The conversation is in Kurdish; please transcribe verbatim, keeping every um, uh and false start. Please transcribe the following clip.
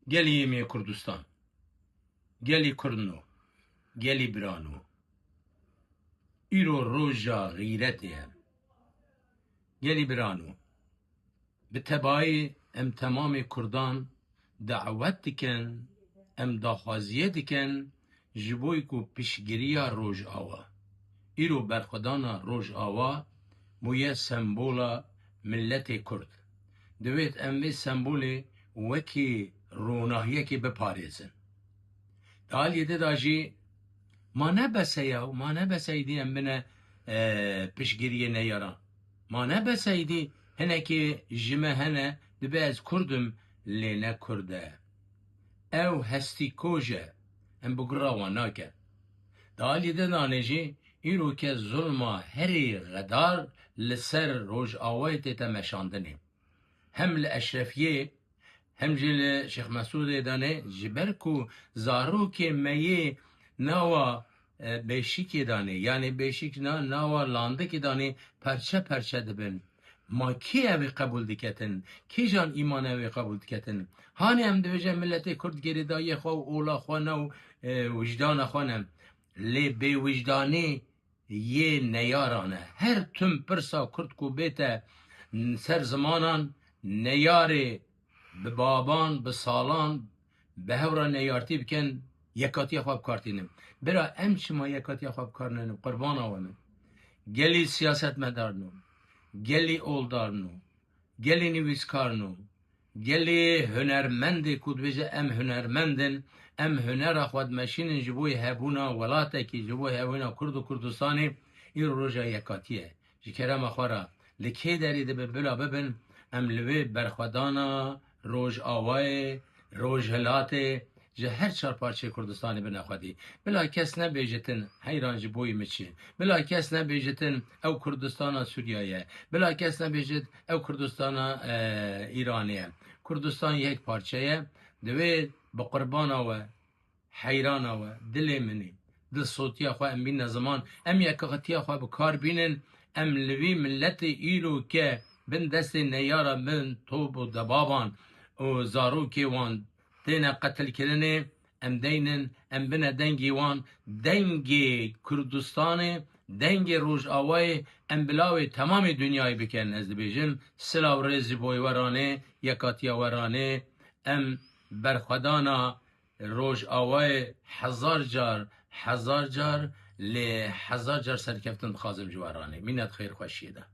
Gelî yê me Kurdistan, gelî Kurdno, gelî birano. Îro roja xîretê ye. Gelî birano, bi tebayî em temamê Kurdan dawet dikin, em daxwaziye dikin ji bo ku piştgiriya Rojava. Îro berxwedana Rojava bûye sembola miletê Kurd. Divêt em vê sembolê wekî ronahiyekê biparêzin. Di aliyê din de jî ma ne bes e ya, ma ne bes e îdî em bine, e, piştgiriyê neyaran. Ma ne bes e îdî hinekê ji me hene, dibe ez Kurd im, lê ne Kurd e. Ew hestîkoj e. Em bi gura wan nakin. Di aliyê din de jî îro ke zulma herî xedar li ser Rojavayê tête meşandinê. Hem li Eşrefiyê, hem jî li Şêx Mesûdê danê, ji ber ku zarokê me yê nawa, e, Bêşikê danê, yanî Bêşik na-, nawa Landikê danê, perçe perçe dibin. Ma kî ew ê qebûl diketin? Kîjan îman ew ê qebûl diketin? Hanê em dibêje miletê Kurd girêdayiyê xwe û ola xwe ne û, e, wijdana xwe ne. Lê bêwijdanî yê neyaran e. Her tim pirsa Kurd ku bête ser zimanan, neyarê bi baban, bi salan, bi hev re neyartî bikin, yekatiya xwe bi kar tînin. Bira em çima yekatiya xwe bi kar nînin? Qurbana we min. Gelî siyasetmedarno, gelî oldarno, gelî nivîskarno, gelê hunermendê ku dibêje em hunermend in, em hunera xwe dimeşînin ji bo hebûna welatekî, ji bo hebûna Kurd û Kurdistanê, îro roja yekatiyê ye. Ji kerema xwe re li kê derê dibe bila bibin, em li vê berxwedana Rojavayê, Rojhilatê, ji her çar parçeyê Kurdistanê bine xwedî. Bila kes nebêjitin heyran ji boyî min çi. Bila kes nebêjitin ew Kurdistana Sûriya ye. Bila kes nebêjit ew Kurdistana, e, Îranê ye. Kurdistan yek parçe ye. Divê bi qurbana we, heyrana we, dilê min î. Dilsotiya xwe em bîne ziman. Em yekatiya xwe bi kar bînin. Em li vî miletê îro ke bin destê neyara bin top û debaban û zarokê wan têne qetilkirinê, em deynin, em bine dengê wan, dengê Kurdistanê, dengê Rojavayê, em bi lawê temamê dinyayê bikin. Ez dibêjim, silav rêz ji bo we ranê, yekatiya we ranê, em berxwedana Rojavayê hezar car, hezar car, lê hezar car serkeftin dixwazim ji we ranê. Mînet xêr xweşiyê de.